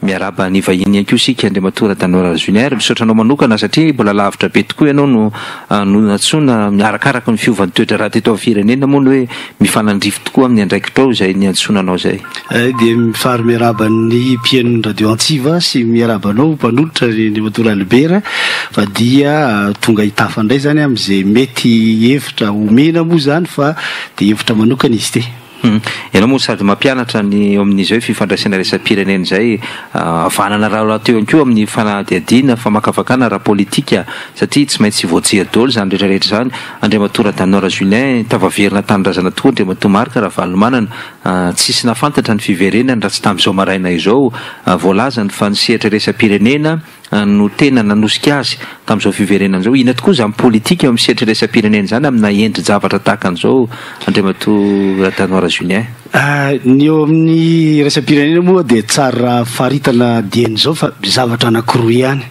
Miarahaba ny vahiny ihany koa isika Andriamatoa Radanoara Junior. Misaotra anao manokana satria mbola lavitra be tokoa ianao no no nantsoina arakaraka ny fiovan'ny toe-draharaha teto amin'ny firenena moa ny hoe mifanandrify tokoa amin'ny andraikitrao izay niantsoana anao izay. Dia mifary miarahaba ny mpihaino ny Radio Antsiva sy miarahaba anao mpanolotra ry Andriamatoa Ralibera fa dia tonga hitafa indray izany amin'izay mety hevitra omena moa izany fa dia hevitra manokana izy ity. Ianao moa sady mampianatra ny eo amin'izay fifandraisana iraisam-pirenena izay, havanana rahateo ihany koa amin'ny fanadihadiana, famakafakana ara-politika satria tsy maintsy voajery daholo izany rehetra rehetra izany. Andriamatoa Radanoara Julien, tafaverina an-tanindrazana tokoa Andriamatoa Marc Ravalomanana. Tsisy nahafantatra ny fiverenany raha tsy tamin'izao maraina izao. Voalazany fa ny sehatra iraisam-pirenena no tena nanosika azy tamin'izao fiverenana izao. Inona tokoa izany politika eo amin'ny sehatra iraisam-pirenena izany amina endri-javatra tahaka an'izao, Andriamatoa Radanoara Julien? Ny eo amin'ny iraisam-pirenena moa dia tsara faritana dieny izao fa zavatra anankiroa ihany.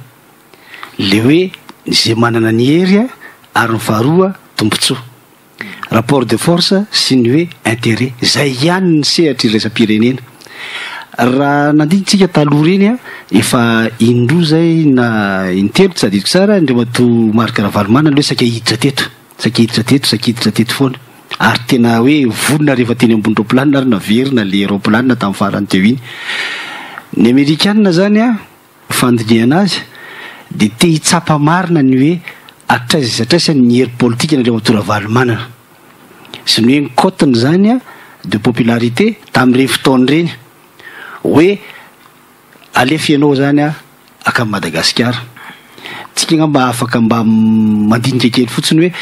Ilay hoe izay manana ny hery ary ny faharoa tombontsoa. Rapport de force sy ny hoe intérêt. Izay ihany ny sehatra iraisam-pirenena. Raha nandinika tsika taloha ireny, efa indroa izay na intelo tsy tadidiko tsara, Andriamatoa Marc Ravalomanana aloha saika hiditra teto, saika hiditra teto, saika hiditra teto foana. Ary tena hoe vonona rehefa teny ambony roaplanina ary naverina ilay roaplanina tamin'ny farany teo iny. Ny Amerikana izany an, fandinihana azy dia te hitsapa marina ny hoe hatraiza sy hatraiza ny hery politikan'Andriamatoa Ravalomanana sy ny hoe ny cote-ny izany de popularité tamin'ireny fotoana ireny hoe alefa ianao izany akany Madagasikara. Tsika angamba afaka mba mandinika kely fotsiny hoe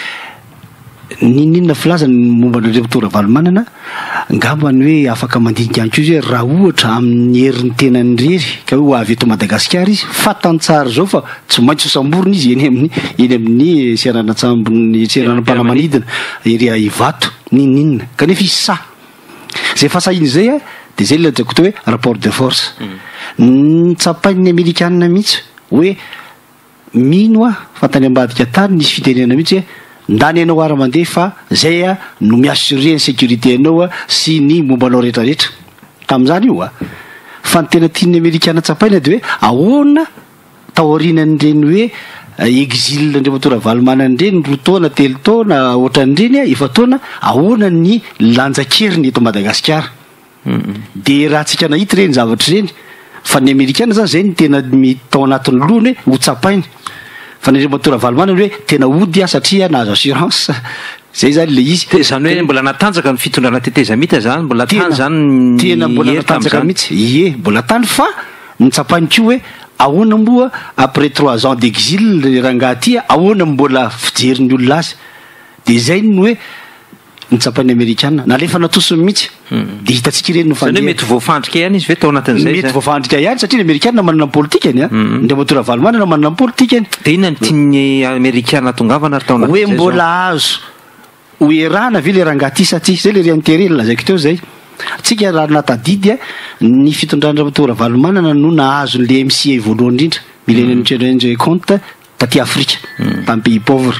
N'inon'inona filazany momba an'Andriamatoa Ravalomanana, angamba ny hoe afaka mandinika ihany koa izy hoe raha ohatra amin'ny herin'ny tenany irery ka hoe ho avy eto Madagasikara izy, fantany tsara izao fa tsy maintsy ho samborina izy eny amin'ny eny amin'ny seranan-tsambon'ny seranam-paramanidina ery Ivato, n'inon'inona. Kanefa izy sahy. Izay fahasahiana izay dia izay ilay lazaiko teo hoe rapport de force. Notsapain'ny Amerikana mihitsy hoe Mino aho fa tany ambadika tany nisy fitenenana mihitsy hoe ndany ianao ara mandeha fa zay a no mi-assurer ny sécurité anao sy ny momba anao rehetra rehetra. Tamin'izany io a. Fa ny tena tian'ny amerikana tsapaina dia hoe ahoana taorianan'ireny hoe exil Andriamatoa Ravalomanana ireny roa taona, telo taona, ohatran'ireny a, efa-taona, ahoana ny lanjan-keriny eto Madagasikara. Dia raha tsika nahita ireny zavatra ireny, fa ny amerikana zany zay no tena tao anatin'ny lohany hoe ho tsapainy. Fa ny Andriamatoa Ravalomanana hoe tena hody aho satria nahazo assurance. Zay zany le izy. Dia zany hoe mbola natanjaka ny fitondrana tetezamita zany, mbola tany zany ny Tena mbola hery natanjaka tamin'izany. mihitsy. Ie, mbola tany fa notsapainy koa hoe ahoana moa après trois ans d'exil ry rangahy ty, ahoana mbola fijerin'ny olona azy. Dia zay no hoe Notsapain'ny Amerikana. Nalefa natosiny mihitsy. Dia hitantsika ireny no Izany hoe fandeha. mety voafandrika ihany izy ve tao anatin'izay Mety izany? voafandrika ihany satria ny Amerikana manana ny politikany a. Andriamatoa Ravalomanana manana ny politikany. Dia inona no tian'ny Amerikana hatongavana ary tao Hoe anatin'izay izao? mbola azo ho erahana ve ilay rangahy ity sa tsia? Izay ilay réintérêt nolazaiko teo izay. Tsika raha nahatadidy a, ny fitondran-dRamatoa Ravalomanana no nahazo an'ilay MCA voalohany indrindra, Millennium Challenge Account, taty Afrika, tamin'ny pays pauvre.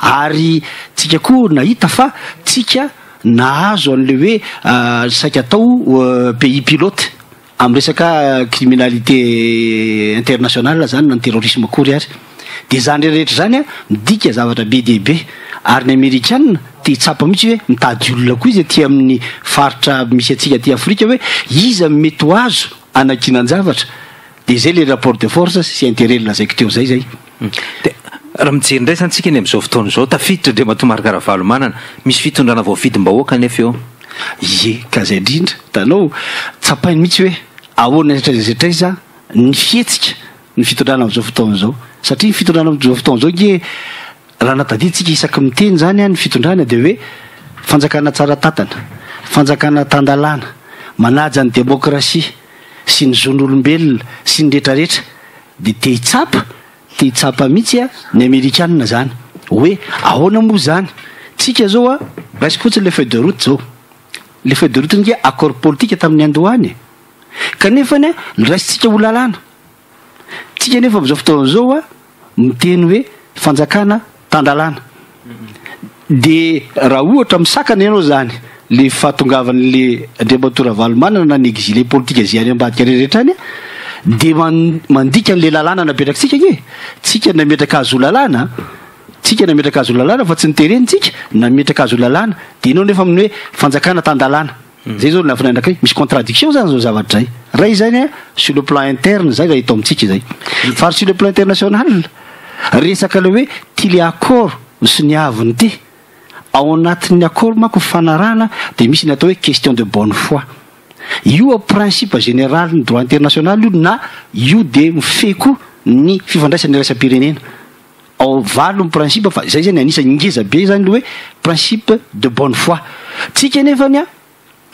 Ary tsika koa nahita fa tsika nahazo an'le hoe saika atao pays pilote amin'ny resaka criminalité internationale zany na ny terrorisme akory ary. Dia izany rehetra izany midika zavatra be dia be. Ary ny amerikana te hitsapa mihitsy hoe mitady olona koa izy aty amin'ny faritra misy antsika aty Afrika hoe iza no mety ho azo anankinan-javatra. Dia izay ilay rapport de force sy intérêt nolazaiko teo izay izay. Dia raha mijery indray izany tsika eny amin'izao fotoana izao, tafiditra Andriamatoa Marc Ravalomanana, misy fitondrana voafidim-bahoaka anefa eo. Ie, ka izay indrindra, hitanao, tsapainy mihitsy hoe ahoana hatraiza sy hatraiza ny fihetsika ny fitondrana amin'izao fotoana izao. Satria ny fitondrana amin'izao fotoana izao ange, raha natadidintsika isaky miteny izany ny fitondrana dia hoe fanjakana tsara tantana, fanjakana tan-dalàna, manaja ny demokrasia, sy ny zon'olombelona sy ny retraretra dia te hitsapa te hitsapa mihitsy a ny amerikana zany hoe ahoana moa zany tsika zao a raisiko fotsiny le feuille de route zao le feuille de route nge accord politique tamin'ny andohany e kanefany a noraisintsika ho lalàna Tsika anefa amin'izao fotoana izao a, miteny hoe fanjakana tan-dalàna. Dia raha ohatra misakana ianao izany le fahatongavan'le Andriamatoa Ravalomanana na ny exilé politique izay any ambadika rehetra any a, De mandika an'le lalàna napetrakitsika ange. Tsika nametraka azy ho lalàna. Tsika nametraka azy ho lalàna fa tsy nitereny tsika, nametraka azy ho lalàna. De ianao nefa amin'ny hoe fanjakana tan-dalàna. Zay zao lafiny anankiray, misy contradiction zany zao zavatra zay. Ray zany a, sur le plan interne zay raha eto amintsika izay. Fa sur le plan international, resaka le hoe ty le accord nosoniaviny ty. Ao anatin'ny accord manko fifanarahana dia misy ny atao hoe question de bonne foi. Io principe général ny droit international io na io dia mifehy koa ny fifandraisan'ny iraisam-pirenena. Ao valo ny principe fa izay zany anisan'ny ngeza be zany le hoe principe de bonne foi. Tsika nefany a,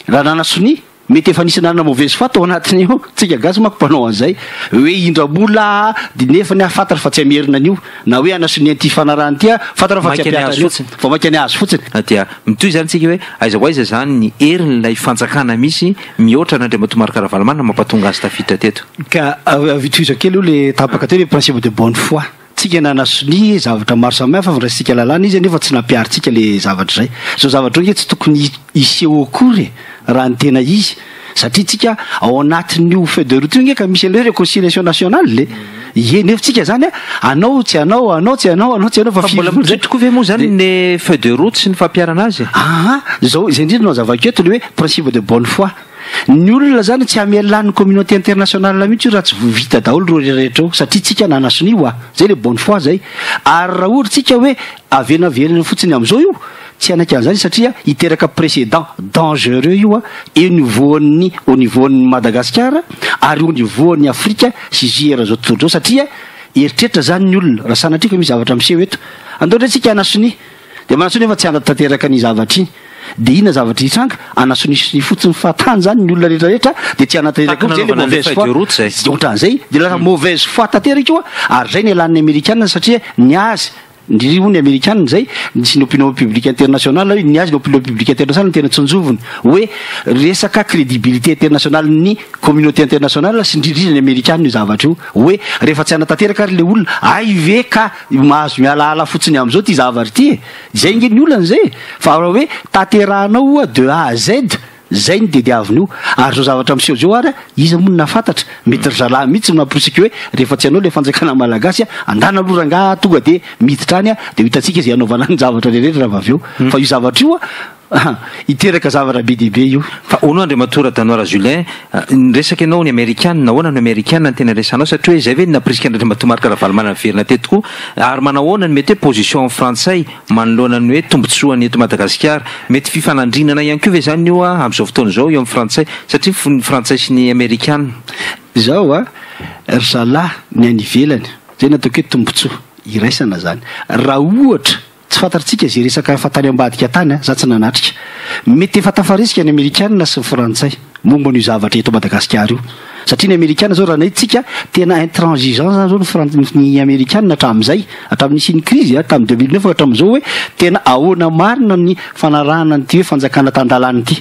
raha nanasonia, mety efa nisy nanana mauvaise foi tao anatiny ao, tsika gasy manko mpanao an'izay, hoe indram-bola de nefany aho fantatra fa tsy hamerina an'io, na hoe hanasonia an'ity fanarahana ity aho, fantatra fa tsy Maika ny hampihatra azo an'io, fotsiny. vao maika ny azo fotsiny. Dia mitohy izany tsika hoe aiza ho aiza izany ny herin'ilay fanjakana misy mihoatra an'Andriamatoa Marc Ravalomanana mampatonga azy tafiditra teto. Ka tohizo kely io le tapaka teo le principe de bonne foi. Tsika nanasonia zavatra maro samihafa fa ndraisintsika lalàna izy nefa tsy nampiharintsika le zavatra izay. Zao zavatra io nge tsy tokony hiseho akory e, raha ny tena izy. Satria tsika ao anatin'io feuille de route io nge ka misy an'ilay réconciliation nationale e. Ie, nefa tsika zany a, anao tsy anao, anao tsy anao, anao tsy anao fa Fa mbola firy mitohy tokoa ve moa zany ny feuille de route sy ny fampiharana azy? Aha, zao izay indrindra no hazavaiko eto le hoe principe de bonne foi. Ny olona zany tsy hamelà ny communauté internationale mihitsy io raha tsy vita daholo ireo rehetra rehetra eo satria tsika nanasonia hoa, zay le bonne foi zay. Ary raha ohatra tsika hoe avenaverina fotsiny amizao io, tsy hanaiky an'izany satria hiteraka précédent dangereux io eo niveau-n'ny au niveau-n'ny Madagasikara ary au niveau-n'ny Afrika sy JR zao tontolo zao satria eritreritra zany ny olona raha sanatria ka misy zavatra miseho eto. Andao ndray tsika hanasonia, de manasonia fa tsy hanatanteraka ny zavatra iny. De inona zavatra hitranga? Anasonisony fotsiny fahatany zany ny olona rehetrarehetra de tsy hanatanteraka Tahaka zay le nanaovana mauvaise feuille foi. de route zay. Ohatran'izay de lasa mauvaise foi tanteraka io a, ary zay ny alan'ny amerikana satria ny azy ndry hono ny amerikana zay sy ny opinion publique internationale, ny azy ny opinion publique internationale no tena tsonjoviny hoe resaka crédibilité internationale ny communauté internationale sy indrindrindra ny amerikana io zavatra io hoe rehefa tsy hanatanteraka ary le olona ay ve ka mahazo mialaala fotsiny am'izao ty zavatra ity e. Zay nge ny olana zay fa raha hoe tanterahanao oa de A à Z zay ny tediaviny io. Ary zao zavatra miseho zao ary iza moa no nahafantatra, mety ry zalahy mihitsy no namporisika hoe rehefa tsy hanao le fanjakana malagasy andana aloha rangaha tonga de miditra any de ho hitantsika izay hanaovana ny zavatra rehetra raha avy eo. Fa io zavatra io hiteraka zavatra be dia be io. Fa hono Andriamatoa Radanoara Julien, niresaka ianao ny amerikana, nahoana ny amerikana no tena resahanao satria hoe zay ve no nampirisika an'Andriamatoa Marc Ravalomanana niverina teto koa? Ary manahoana ny mety hoe position frantsay manoloana ny hoe tombontsoany eto Madagasikara? Mety fifanandrinana ihany koa ve zany io amin'izao fotoana izao eo amin'ny frantsay satria ny frantsay sy ny amerikana? Zao a, ry zalahy ny any ivelany, zay no ataoko hoe tombontsoa iraisana zany. Raha ohatra tsy fantatritsika izay resaka efa tany ambadika tany, za tsy nanatrika. Mety efa tafaresika ny amerikana sy ny frantsay momba an'io zavatra eto Madagasikara io. Satria ny amerikana zao raha nahitsika tena intransigeant zany zao ny Frant-, ny amerikana hatramin'izay, hatramin'ny nisian'ny crise tamin'ny 2009 hatramin'izao hoe tena ahoana marina ny fanarahana an'ity hoe fanjakana tan-dalàna ity.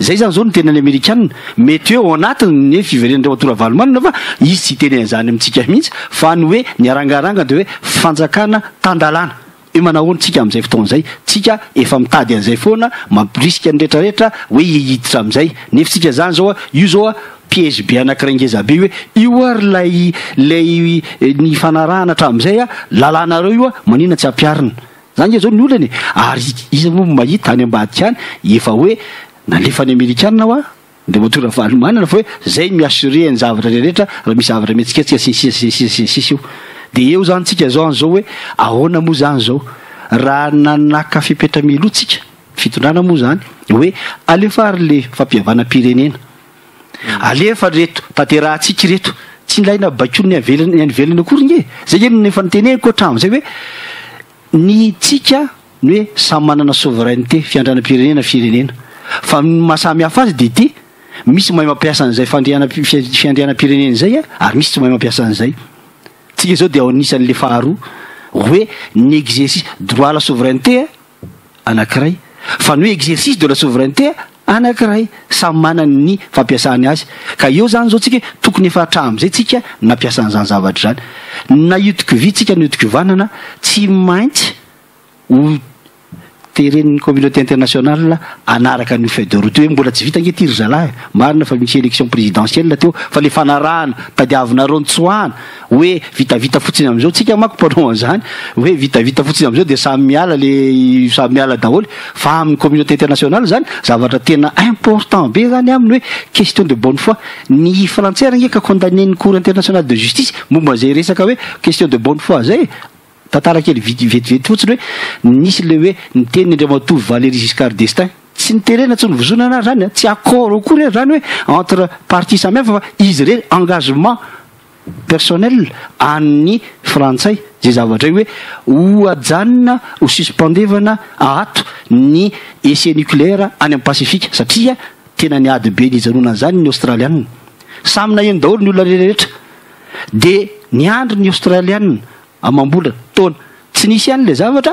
Zay zany zao no tena ny amerikana. Mety hoe ao anatiny ny fiverenan'Andriamatoa Ravalomanana fa izy tsy hiteny an'izany amintsika mihitsy fa ny hoe ny arangaranga dia hoe fanjakana tan-dalàna. Hoe manahoana tsika amin'izay fotoana izay? Tsika efa mitady an'izay foana, mampirisika ny rehetrarehetra hoe hiditra amin'izay. Nefa tsika zany zao, io zao piège be anankiray ngeza be hoe io ary lay lay ny fanarahana hatramin'izay, lalànareo io maninona tsy ampiharina? Zany nge zao ny olana e. Ary iza moa mahita any ambadika any efa hoe nalefa ny amerikana hoa Andriamatoa Ravalomanana fa hoe zay mi-assurer ny zavatra rehetra raha misy zavatra mihetsiketsika sy ny sisa sy ny sisa sy ny sisa io. De eo zany tsika zao an'izao hoe ahoana moa zany zao raha nanaka fepetra mialoha tsika fitondrana moa zany hoe alefa ary le fampihavanam-pirenena, alefa reto tanterahantsika ireto, tsy ilaina baikoina ny avelany ny any ivelany akory nge, zay nge no efa noteneniko hatramin'izay hoe ny tsika ny hoe samy manana souveraineté fiandrianam-pirenena firenena fa ny maha samy hafa azy de ity misy mahay mampiasa an'izay fiandrianam-pirenena izay ary misy tsy mahay mampiasa an'izay. Tsika zao de ao anisan'le faharoa hoe ny exercice droit à la souveraineté anankiray fa ny hoe exercice de la souveraineté anankiray, samy manana ny fampiasany azy ka eo zany zao tsika tokony efa hatramin'izay tsika nampiasa an'izany zavatra izany na hiodiko vy tsika na hiodiko vanana tsy maintsy ho Teren'ny communauté internationale hanaraka an'io feuille de route io hoe mbola tsy vita ange ity ry zalahy e! Marina fa misy élection présidentielle teo fa le fanarahana tadiavinareo nitsoahana hoe vitavita fotsiny amin'izao, tsika manko mpanao an'izany hoe vitavita fotsiny amin'izao dia samy miala le samy miala daholo fa amin'ny communauté internationale zany zavatra tena important be zany aminy hoe question de bonne foi. Ny frantsay ary ange ka condamner-n'ny cour internationale de justice momba an'izay resaka hoe question de bonne foi zay e! Tantara kely vity vetivety fotsiny hoe nisy le hoe niteny Andriamatoa Valéry Giscard d'Estaing, tsy niterena tsy novozonana ary zany an, tsy accord akory ary zany hoe entre parti samy hafa fa izy irery engagement personnel an'ny frantsay zay zavatra io hoe ho ajanona ho suspendevana ato ny essai nucléaire any amin'ny Pacifique satria tena niady be nijanona an'izany ny Australiana. Samy naheno daholo ny olona rehetra dia niandry ny Australiana Amam-bolana, taona. Tsy nisy ihany ilay zavatra,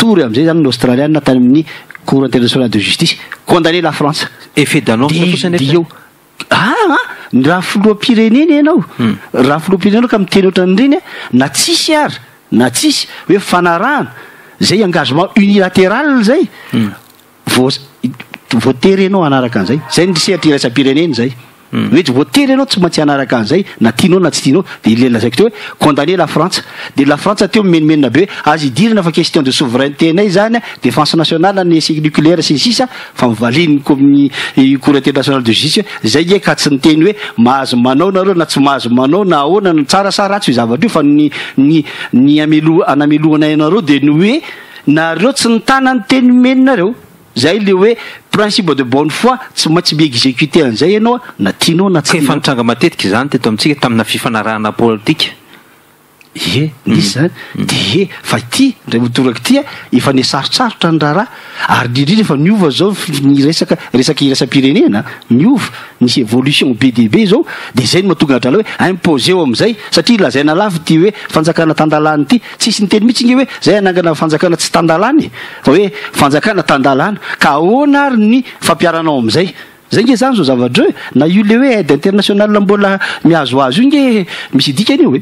tory amin'izay izany ny Australiana tany amin'ny Cour internationale de justice, condamner la France. Effet d'annonce kosa anefa. Dia eo. Ah, ah, raha filoham-pirenena ianao, raha filoham-pirenena ka miteny ohatran'ireny, na tsisy ary, na tsisy hoe fanarahana, izay engagement unilatéral izay, Voa voatery ianao hanaraka an'izay. Izay ny sehatra iraisam-pirenena izay. Hoe tsy voatery ianao tsy maintsy hanaraka an'izay na tianao na tsy tianao. Dia ilay lazaiko teo hoe condamner la Frantsa. Dia la Frantsa teo mimenomenona be hoe azo idirana fa question de souveraineté nay izany, défense nationale ny essai nucléaire sy ny sisa fa mivalian'ny communi cour internationale de justice hoe izay nge ka tsy niteny hoe mahazo manao nareo na tsy mahazo manao na ahoana na tsara sa ratsy io zavatra io fa ny ny ny amelo anamelohanay anareo dia ny hoe Nareo tsy nitana ny teny nomeninareo. Zay le hoe principe de bonne foi tsy maintsy mi-executer an'izay ianao na tianao na tsy Ka efa tianao. nitranga matetika izany teto amintsika tamina fifanarahana politika. Ie, nisy zany. Dia ie, fa ity indray mitoraka ity a, efa nisarotsarotra ny raharaha ary indrindra indrindra efa niova zao ny resaka resaka iraisam-pirenena, niova. Nisy évolution be dia be izao, dia izay no mahatonga an-drahalahy hoe imposer-o amin'izay, satria lazaina lava ity hoe fanjakana tan-dalàna ity, tsisy niteny mihitsy nge hoe zay hanangana fanjakana tsy tan-dalàna e, fa hoe fanjakana tan-dalàna, ka ahoana ary ny fampiharanao amin'izay? Zay nge zany zao zavatra io e, na io le hoe aide internationale mbola mihazohazo io nge misy dikany io e.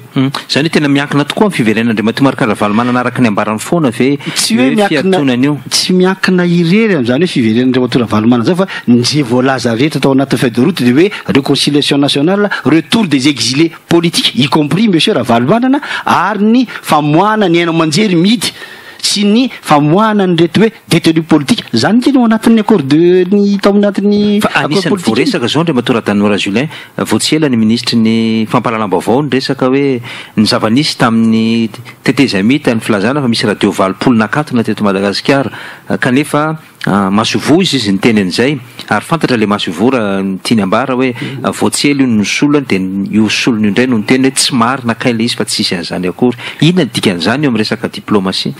Izany hoe tena miankina tokoa amin'ny fiverenan'Andriamatoa Marc Ravalomanana araka ny ambarany foana ve Tsy hoe io miankina, fiantonana io? tsy miankina irery amin'izany hoe fiverenan'Andriamatoa Ravalomanana izany fa ny ze voalaza rehetra tao anatin'ny feuille de route dia hoe reconciliation nationale, retour des exilés politiques y compris Monsieur Ravalomanana ary ny famoahana ny haino aman-jery mihidy sy ny famoahana an'ireto hoe détenus politiques, zany nge no ao anatin'ny accord de ny tao anatin'ny Fa accord anisan'ny politique iny. voaresaka izao Andriamatoa Radanora Julien, vao tsy ela ny minisitry ny fampahalalam-baovao niresaka hoe ny zava-nisy tamin'ny tetezamita, ny filazana fa misy radio 80 nakatona teto Madagasikara kanefa masoivoho izy izy niteny an'izay ary fantatra ilay masoivoho raha ny tiany ambara hoe vao tsy ela io no nosolony dia io solony io indray no niteny hoe tsy marina kay ilay izy fa tsy hisy an'izany akory. Inona ny dikan'izany eo amin'ny resaka diplomasia?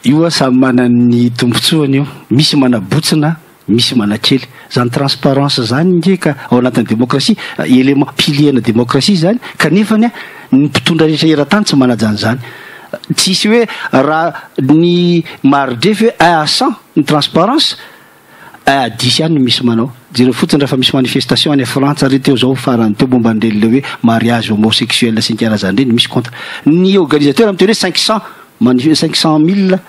Io a samy manana ny tombotsoany io, misy manabotsina, misy manakely. Zany transparence zany nge ka ao anatin'ny démocratie, élément pilier ana démocratie zany, kanefany a ny mpitondra rehetra eran-tany tsy manaja an'izany. Tsisy hoe raha ny mari-drefy hoe un à 100 ny transparence, un à dix ihany no misy manao. Jereo fotsiny raha fa misy manifestation any Frantsa re teo zao farany teo momba an'ireny le hoe mariage homosexuel sy ny karazany ireny, misy contre. Ny organisateur miteny hoe 500 manif 500 mille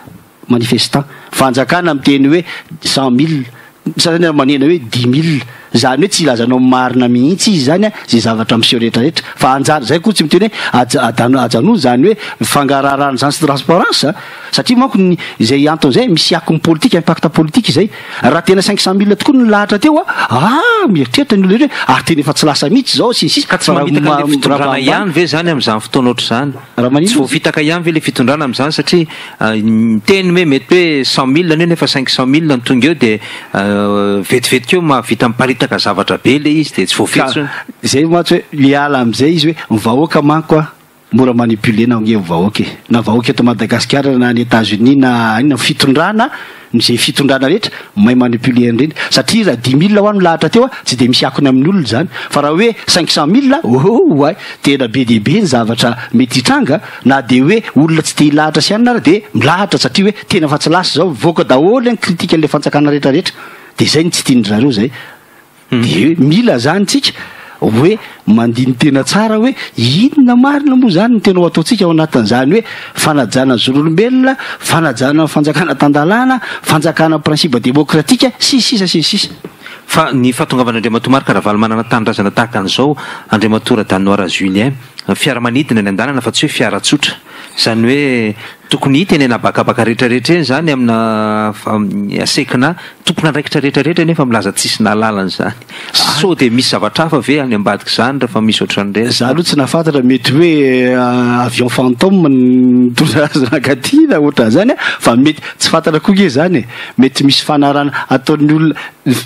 manifestants. Fanjakana miteny hoe 100 mille, ny sasany ary manena hoe dix mille. Zany hoe tsy ilazanao marina mihitsy izy zany zay zavatra miseho rehetra rehetra. Fa anjara, zay akory tsy miteny hoe aja adano ajanony zany hoe fangaraharahana zany sy transparence satria manko ny izay antony zay misy akony politika, impact politique izay. Raha tena 500 mille tokoa no nilahatra teo a, ah mieritreritra ny olona rehetra hoe ary tena efa tsy lasa mihitsy zao sy ny sisa. Ka tsy Fa raha mamitaka an'ilay fitondrana raha ihany ve zany amin'izany fotoana ohatr'izany? Raha Tsy maninona? voafitaka ihany ve ilay fitondrana amin'izany satria Niteny hoe mety hoe 100 mille anie nefa 500 mille no tonga eo dia vetivety keo mahavita miparitaka zavatra be ilay izy dia tsy voafehy Ka intsony. zay mantsy hoe miala amizay izy hoe ny vahoaka manko a mora manipuler-na ange ny vahoaka e! Na vahoaka eto Madagasikara na any Etats Unis na inona fitondrana ny zay fitondrana rehetra mahay manipuler an'ireny satria raha 10 mille hoa no lahatra teo a tsy de misy akony amin'ny olona izany fa raha hoe 500 mille oay tena be dia be ny zavatra mety hitranga Na dia hoe olona tsy te hilahatra sy anona ary dia milahatra satria hoe tena fa tsy lasa izao, mivoaka daholo ny critique an'ilay fanjakana rehetra rehetra. Dia izay no tsy tian-dry zareo izay. Dia hoe mila izany tsika hoe mandini-tena tsara hoe inona marina moa izany no tena ho ataontsika ao anatin'izany hoe fanajana ny zon'olombelona, fanajana ny fanjakana tan-dalàna, fanjakana principe demokratika, sy ny sisa sy ny sisa. Fa ny fahatongavan'Andriamatoa Marc Ravalomanana tanindrazana tahaka an'izao, Andriamatoa Radanoara Julien, fiaramanidina eny an-dalana fa tsy hoe fiara tsotra. Izany hoe tokony hita eny an'habakabaka rehetrarehetra eny izany amina asekina tompon'andraikitra rehetrarehetra nefa milaza tsisy nahalala an'izany. Sao dia misy zavatra hafa ve any ambadik'izany rehefa misy ohatran'ireny? Za aloha tsy nahafantatra, mety hoe avion fantôme no nitondra azy nankaty na ohatran'izany fa mety tsy fantatra koa nge izany e! Mety misy fanarahana ataon'ny olona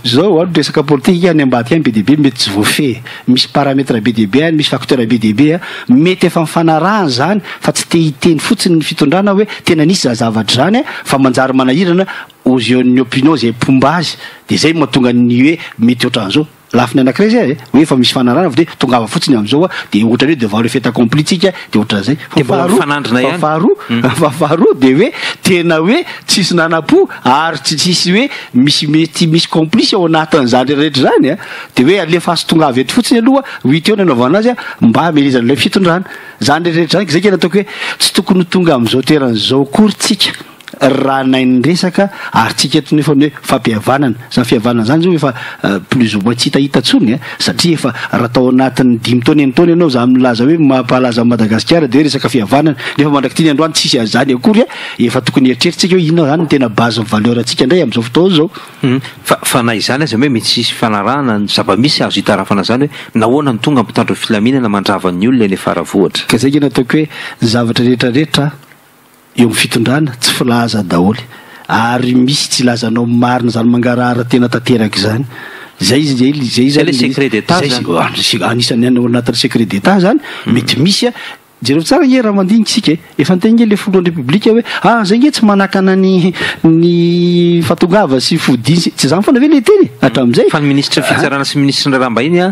zao an, resaka politika any ambadika any be dia be mety tsy voafehy, misy paramètre be dia be any, misy facteur be dia be an, mety efa nifanarahana izany fa tsy te hiteny fotsiny ny fitondrana hoe tena nisy izany zavatra izany an, fa manjary manahirana aux yeux ny opinion izay mpomba azy, dia izay no mahatonga ny hoe mety ohatran'izao. Lafiny anankiray izay e, hoe efa misy fanarahana fa dia tongava fotsiny amin'izao a, dia ohatran'ny hoe devant le fait accompli tsika dia ohatran'izay. Fa Dia mbola faharoa, mifanandrina fa ihany. faharoa, fa faharoa dia hoe tena hoe tsisy nanam-po ary tsy tsisy hoe misy mety misy complice ao anatin'izany rehetra izany a, dia hoe alefaso tongava eto fotsiny aloha, ho hita eo ny anaovana azy a, mba hamelezana ilay fitondrana. Izany rehetra rehetra izany, izay kely ataoko hoe tsy tokony ho tonga amin'izao toerana izao akory tsika. Raha nay ny resaka ary tsika eto nefa ny hoe fampihavanana, zany fihavanana zany zao efa plus ou moins tsy hitahita tsony a, satria efa raha tao anatin'ny dimy taona enin-taona ianao za milaza hoe mampalaza an'i Madagasikara dia hoe resaka fihavanana nefa mandrak'ity ny androany tsisy an'izany akory a, efa tokony hieritreritra tsika hoe inona zany no tena base ny valeur antsika indray amin'izao fotoana izao. Fa fa na izany aza hoe mety tsy hisy fifanarahana ny zava-misy azo itarafana izany hoe nahoana no tonga mpitandro ny filaminana mandrava ny olona eny Faravohitra. Ka zay nge nataoko hoe ny zavatra rehetra rehetra Eo amin'ny fitondrana, tsy filaza daholo. Ary misy tsy ilazanao marina izany mangarahara tena tanteraka izany. Izay izy izay izay Izay ilay secret d'Etat izany. Anisan'ny any ao anatin'ny secret d'Etat izany, mety misy a, jereo tsara ange raha mandinika isika e, efa niteny ange ilay filohan'ny Repoblika hoe ah izay ange tsy manakana ny ny fahatongavana sy fodiany sy, tsy izany foana ve ilay teny e hatramin'izay? Fa ny minisitry ny fitsarana sy ny minisitry ny raharaham-bahiny a,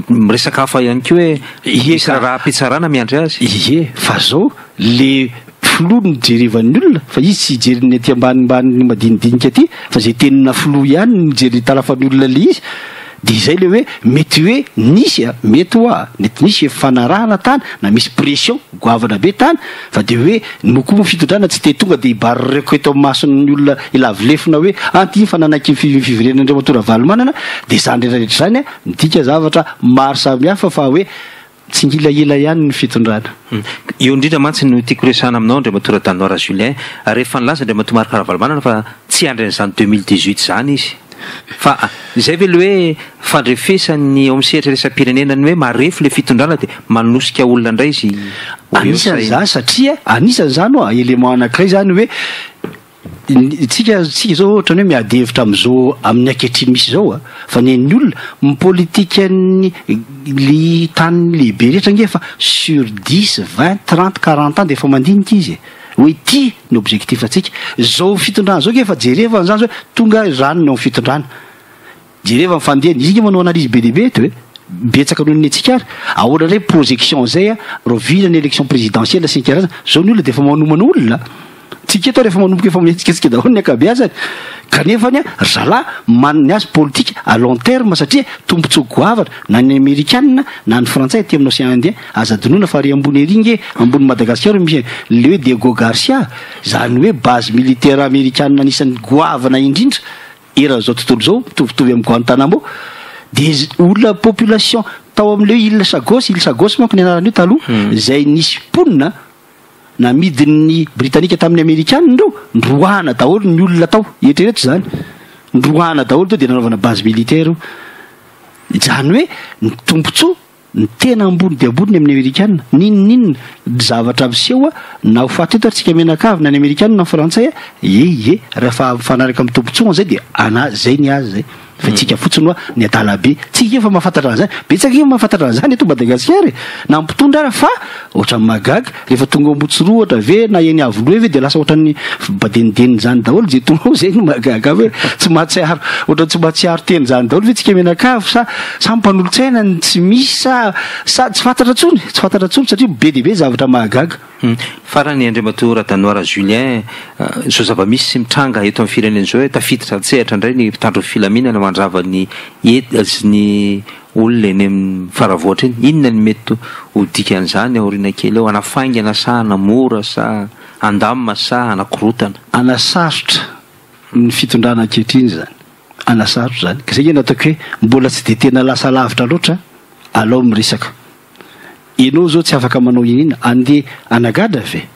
miresaka hafa ihany koa hoe misy raharaham-pitsarana miandry azy. Ie, fa zao le filoha no jerevan'ny olona fa izy tsy hijery ny aty ambanimbany madinidinika aty fa zay tenina filoha ihany no jery italafan'ny olona le izy de izay le hoe mety hoe nisy a, mety hoa mety nisy fifanarahana tany na misy pression goavana be tany fa de hoe no koa moa fitondrana tsy te tonga de hibarireko eto amin'ny mason'ny olona hilavolefona hoe an ty fa nanaiky ny fiverenan'Andriamatoa Ravalomanana de zany rehetra rehetra zany a midika zavatra maro samihafa fa hoe Tsy ngilahila ihany ny fitondrana. Eo indrindra mantsy no tiako resahana aminao Andriamatoa Radanoara Julien, rehefa nilaza Andriamatoa Marc Ravalomanana fa tsy hiandry an'izany 2018 izany izy. Fa izay ve le hoe fandrefesan'ny eo amin'ny sehatra iraisam-pirenena ny hoe marefo le fitondrana dia manosika olona indray izy ho eo Anisan'izany satria anisan'izany hoa élément anankiray izany hoe Tsika tsika zao ohatrany hoe miady hevitra amzao amin'ny ankehitriny misy zao a, fa ny an'ny olona, ny politikan'ny ny tany lehibe rehetra ange efa sur dix, vingt, trente, quarante ans de efa mandinika izy e, hoe ity ny objectif antsika, zao fitondrana zao ange efa jereva an'zany zao hoe tonga ranona eo amin'ny fitondrana, Jereva ny fandehany, izy nge manao analyse be dia be eto e! Betsaka noho ny antsika ary. Ahoana indray projection zay a, rahoviana ny élection présidentielle sy ny karazany, zao ny olona dia efa manomana olona. Tsika eto ary efa manomboka efa mihetsiketsika daholo ny ankabeazany. Kanefa anie ry zalahy man ny azy politique à long terme satria tombotsoa goavana na ny amerikana na ny frantsay aty amin'ny océan indien. Aza adinoina fa ary ambony ery nge ambony Madagasikara misy le hoe Diego Garcia, zany hoe base militaire amerikana anisan'ny goavana indrindra eran'izao tontolo izao, mitovitovy amin'i Guantanamo, dia olona population tao amin'ilay hoe île Chagos, île Chagos manko ny anaran'io taloha, izay nisy mponina namidin'ny Britanika tamin'ny Amerikana ireo, noroahana daholo ny olona tao, eritrereto izany, noroahana daholo teo dia nanaovana base militaire io, izany hoe ny tombontsoa Ny tena ambony dia ambony ny amin'ny Amerikana. N'inon'inona zavatra miseho na ho faty eto ary tsika mianakavy na ny Amerikana na ny Frantsay a, ie ie, rehefa mifanaraka amin'ny tombotsoany zay dia ana zay ny azy zay. Fa tsika fotsiny hoa ny adala be. Tsika efa mahafantatra an'izany. Betsaka efa mahafantatra an'izany eto Madagasikara e. Na ny mpitondra ara fa ohatran'ny mahagaga rehefa tonga ao Ambohitsorohitra ve na eny Iavoloha ve dia lasa ohatran'ny badenidenina izany daholo izay tonga ao zay no mahagaga hoe tsy mahatsiaro ohatran'ny tsy mahatsiaro tena izany daholo ve tsika mianakavy sa sa mpanolotsaina ny tsy misy sa sa tsy fantatra intsony tsy fantatra intsony satria be dia be zavatra mahagaga. Farany Andriamatoa Radanoara Julien, izao zava-misy sy mitranga eto amin'ny firenena izao hoe tafiditra an-tsehatra indray ny mpitandro ny filaminana. mandrava ny et sy ny olona eny amin'ny Faravohitra eny. Inona ny mety ho dikan'izany aoriana kely ao? Hanafaingana sa hanamora sa handamina sa hanakorotana? Hanasarotra ny fitondrana ankehitriny izany. Hanasarotra izany. Ka izay nge no ataoko hoe mbola tsy dia tena lasa lavitra loatra alao miresaka. Enao zao tsy afaka manao inona, andeha anagadra ve?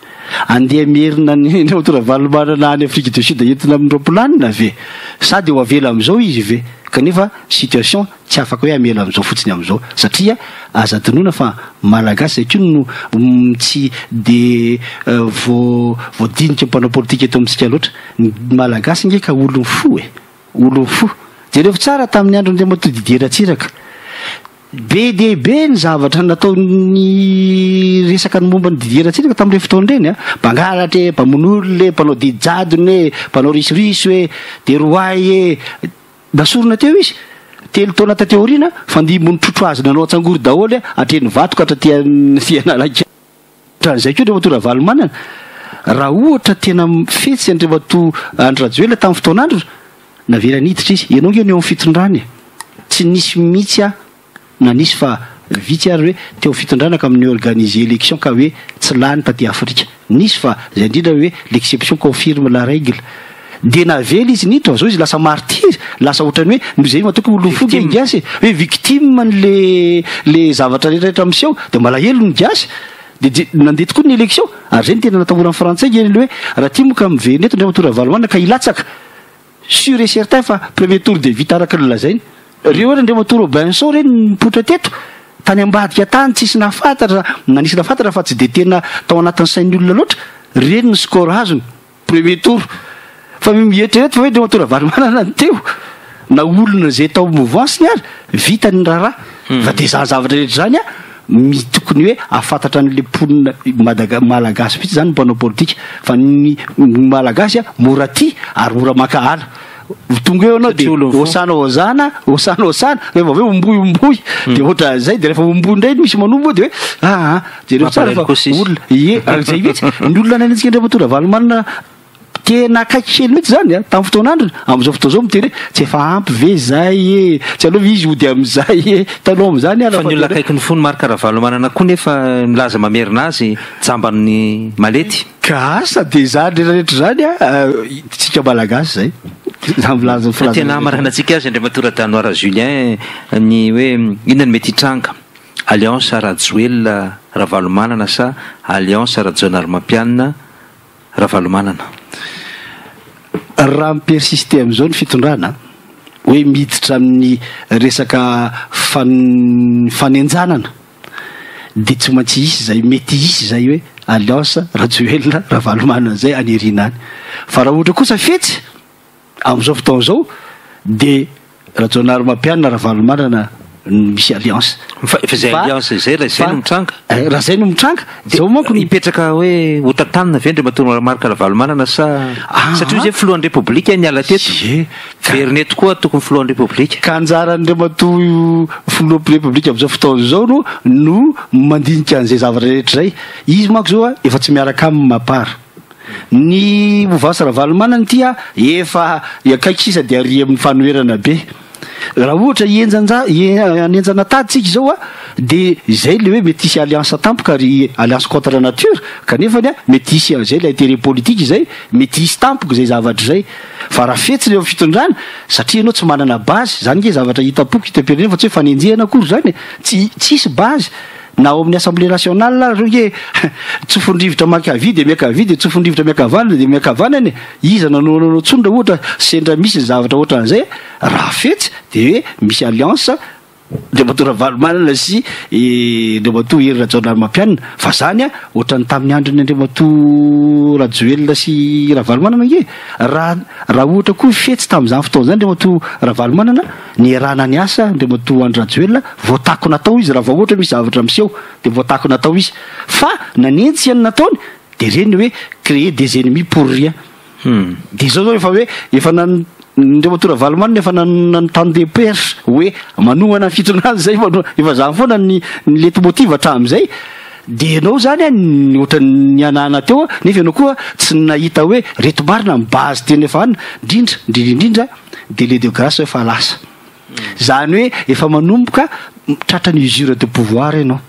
Andeha amerina an'i Ramatoa Ravalomanana any Afrique du Sud entina amin'ny roapilanina ve? Sa dia ho avela amin'izao izy ve? Kanefa situation tsy afaka hoe hamela amin'izao fotsiny amin'izao satria aza adinoina fa Malagasy izay koa no tsy dia voadinika mpanao politika eto amintsika loatra. Ny Malagasy nge ka olon'ny fo e! Olon'ny fo. Jereo tsara tamin'ny andron'Andriamatoa Didier Ratsiraka. Be dia be ny zavatra nataon'ny resaka ny momba ny Didier Ratsiraka tamin'ireny fotoana ireny a! Mpangalatra e, mpamono olona e, mpanao didy jadona e, mpanao risoriso e, dia roahy e! Nasorina teo izy. 3 taona taty aoriana, fandimby nitrotro azy nanao antsangory daholo hatreny Ivato ka hatraty Analakely. Ohatran'izay koa Andriamatoa Ravalomanana, raha ohatra tena fetsy Andriamatoa Andry Rajoelina tamin'ny fotoan'androny, navela niditra izy. Ianao ange no eo amin'ny fitondrana e! Tsy nisy mihitsy aho, na nisy fa vitsy ary hoe teo amin'ny fitondrana ka mi-organiser élection ka hoe tsy lany taty Afrika. Nisy fa izay indrindra hoe l'exception confirme la règle. Dia navela izy niditra fa zao izy lasa martyr, lasa ohatran'ny hoe noho izay matoky olona fo nge ny gasy e, hoe victime an'le le zavatra rehetra rehetra miseho dia malahelo ny gasy. Dia je- nandeha tokoa ny élection ary izay no tena natahoran'ny frantsay nge le hoe raha tia moa ka miverina eto Andriamatoa Ravalomanana ka hilatsaka, sûr et certain fa premier tour dia vita araka ny lazainy. Reo ary Andriamatoa Robinson reny nipoitra teto, tany ambadika tany tsisy nahafantatra na nisy nahafantatra fa tsy dia tena tao anatin'ny sain'ny olona loatra, reny ny score azony. Premier tour. Fa mieritrereta fa hoe Andriamatoa Ravalomanana no teo, na olona izay tao mouvance-ny ary, vita ny raharaha. Fa dia izany zavatra rehetra izany an, mi tokony hoe ahafantatra an'ilay mponina Madaga- Malagasy mihitsy izany ny mpanao politika. Fa ny Malagasy an, mora tia ary mora mankahala. Tonga eo ianao dia hosana hosana, hosana hosana, rehefa avy eo omboy omboy, dia ohatran'izay, dia rehefa omboy indray misy manombo dia hoe aa jereo tsara fa olona, ie, izay mihitsy, ny olona nanenjika an-dRamatoa Ravalomanana tena akaiky kely mihitsy izany an, tamin'ny fotoan'androny, amin'izao fotoana izao miteny hoe tsy efa ampy ve izay e, tsy aleo ve izy hody amin'izay e, hitanao amin'izany ary. Fa ny olona akaiky ny fony Marc Ravalomanana koa nefa milaza mamerina azy jamban'ny malety. Ka asa dia izany rehetra rehetra izany a, tsika malagasy izay. Izany milaza ny filazana. Tena hamaranantsika azy Andriamatoa Radanoara Julien ny hoe inona no mety hitranga? Alliance Rajoelina Ravalomanana sa Alliance Rajaonarimampianina Ravalomanana? Raha mi-persister amin'izao ny fitondrana hoe miditra amin'ny resaka fanenjanana dia tsy maintsy hisy izay mety hisy izay hoe alliance Rajoelina Ravalomanana izay any aoriana any. Fa raha ohatra kosa fetsy amin'izao fotoana izao dia Rajaonarimampianina Ravalomanana no misy alliance. Fa efa izay alliance izay raha izay no mitranga. Eh, raha izay no mitranga, izao manko no hipetraka hoe ho tantanina ve Andriamatoa Marc Ravalomanana sa ah, satria izay filohan'ny Repoblika niala teto. Ie. Verina eto koa tokony filohan'ny Repoblika. Ka anjaran'Andriamatoa filohan'ny Repoblika amin'izao fotoana izao no no mandinika an'izay zavatra rehetra izay. Izy manko izao efa tsy miaraka aminy Mapar. Ny mouvance Ravalomanana ity efa akaiky sisa dia ary amin'ny fanoherana be. Raha ohatra hihenjanja hanenjana tady tsika izao a dia izay le hoe mety hisy alliance tampoka ary alliance contre nature kanefany a mety hisy an'izay ilay intérêt politique izay mety hisy tampoka izay zavatra izay. Fa raha fetsy ny eo amin'ny fitondrana, satria ianao tsy manana base, izany nge zavatra hitam-poko hitam-pirenena fa tsy hoe fanenjehana akory izany e, tsy tsisy base na ao amin'ny assemblée nationale ary reo nge tsofin-drivotra mankavia dia miankavia dia tsofin-drivotra miankavanana dia miankavanana e, iza nanohana anao intsony raha ohatra sendra misy ny zavatra ohatran'izay, raha fetsy dia hoe misy alliance Andriamatoa Ravalomanana sy Andriamatoa Hery Rajaonarimampianina fa zany a ohatran'ny tamin'ny andron'ny Andriamatoa Rajoelina sy Ravalomanana ange raha raha ohatra koa fetsy tamin'izany fotoana izany Andriamatoa Ravalomanana niarahana niasa Andriamatoa Andry Rajoelina voatakona tao izy raha vao ohatra misy zavatra miseho dia voatakona tao izy fa nanenjika ny nataony dia ireny hoe créer des ennemis pour rien Dia izao zao efa hoe efa nan Andriamatoa Ravalomanana efa nanontany des perches hoe manohana ny fitondrana izay manohana efa zany foana ny ny leitmotiv hatramin'izay. Dia ianao zany an ohatran'ny nihanahana teo an, nefa ianao koa tsy nahita hoe reto marina ny base tena efa any, indrindra indrindra indrindra. Délai de grâce efa lasa. Zany hoe efa manomboka tratra ny usure de pouvoir ianao.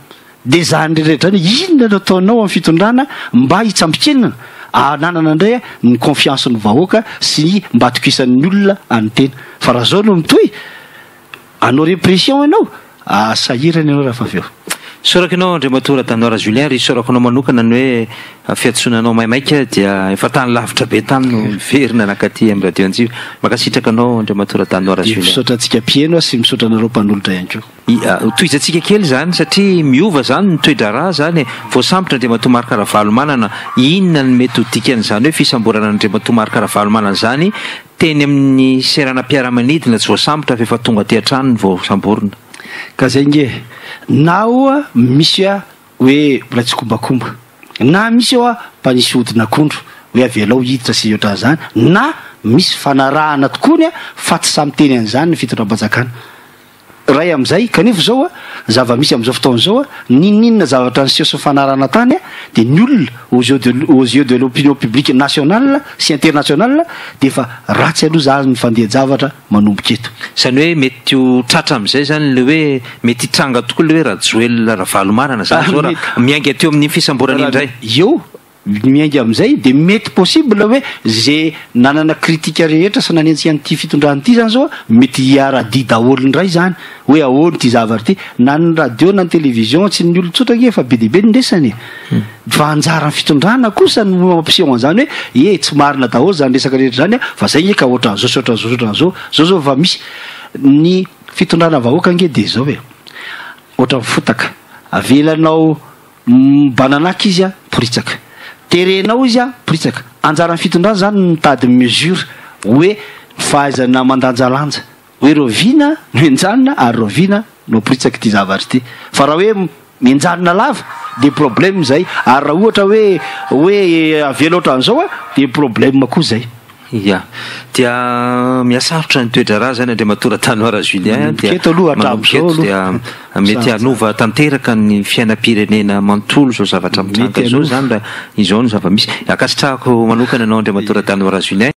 De zany rehetra zany, inona no ataonao amin'ny fitondrana mba hitsambikenana ananana indray ny confiance ny vahoaka sy mba atokisan'ny olona any tena? Fa raha zao no mitohy, anao répression ianao, sahirana ianao raha fa avy eo. Sorako ianao, Andriamatoa Radanoara Julien, ry sorako anao manokana ny hoe fiantsonanao maimaika dia efa tany lavitra be tany no miverina nakaty amin'ny radio Anjiva. Mankasitraka anao, Andriamatoa Radanoara Julien. Misaotra antsika mpihaino sy misaotra anareo mpanolotra ihany koa. Tohizantsika kely zany satria miova zany ny toe-draharaha zany e. Voasambotra Andriamatoa Marc Ravalomanana. Inona no mety ho dikan'izany hoe fisamborana Andriamatoa Marc Ravalomanana zany teny amin'ny seranam-piaramanidina? Tsy voasambotra fa efa tonga aty an-trano ny voasamborina. Ka zay nge, na oa misy a hoe mbola tsy kombakomba, na misy eo a mpanisy hodin'akondro hoe avelao hiditra sy ohatran'izany, na misy fanarahana tokoany a, fa tsy samy teny an'izany ny fitondram-panjakana ray amin'izay. Kanefa zao a, zava-misy amin'izao fotoana izao a, n'inon'inona zavatra niseho sy fanarahana tany a, de ny olona aux yeux de l'opinion publique nationale sy internationale de efa ratsy aloha zany ny fandeha-javatra manomboka eto. Zany hoe mety ho tratra amin'izay zany le hoe mety hitranga tokoa le hoe Rajoelina Ravalomanana zany zao raha miainga teo amin'ny fisamborana indray. Eo miainga amin'izay de mety possible hoe zay nanana critique rehetra sy nanenjika an'ity fitondrana ity zany zao mety hiara-dia daholo indray zany hoe ahoany ty zavatra ty, na ny radio na ny télévision, tsy ny olon-tsotra nge, efa be dehibe ny resany e. Fa anjaran'ny fitondrana kosa no mampiseho an'izany hoe e, tsy marina daholo zany resaka rehetra zany a, fa zay nge ka ohatran'izao sy ohatran'izao sy ohatran'izao zao zao. Fa misy ny fitondrana vahoaka nge de zao e, ohatra mifotaka avelanao bananaka izy a, poritsaka terenao izy a, poritsaka. Anjaran'ny fitondrana zany mitady mesure hoe fahaizana mandanjalanja hoe rovina no enjanona ary rovina no aporitsaka ty zavatra ty. Fa raha hoe mienjanona lava de problème zay, ary raha ohatra hoe avela ohatran'izao a, de problème koa zay. Ya, dia miasarotra ny toe-draharaha zany, Andriamatoa Radanoara Julien. Dia eto aloha hatramin'izao dia mety hanova tanteraka ny fiainam-pirenena manontolo zao zavatra mitranga zao zany raha izao no zava-misy. Ankasitrahako manokana anao, Andriamatoa Radanoara Julien.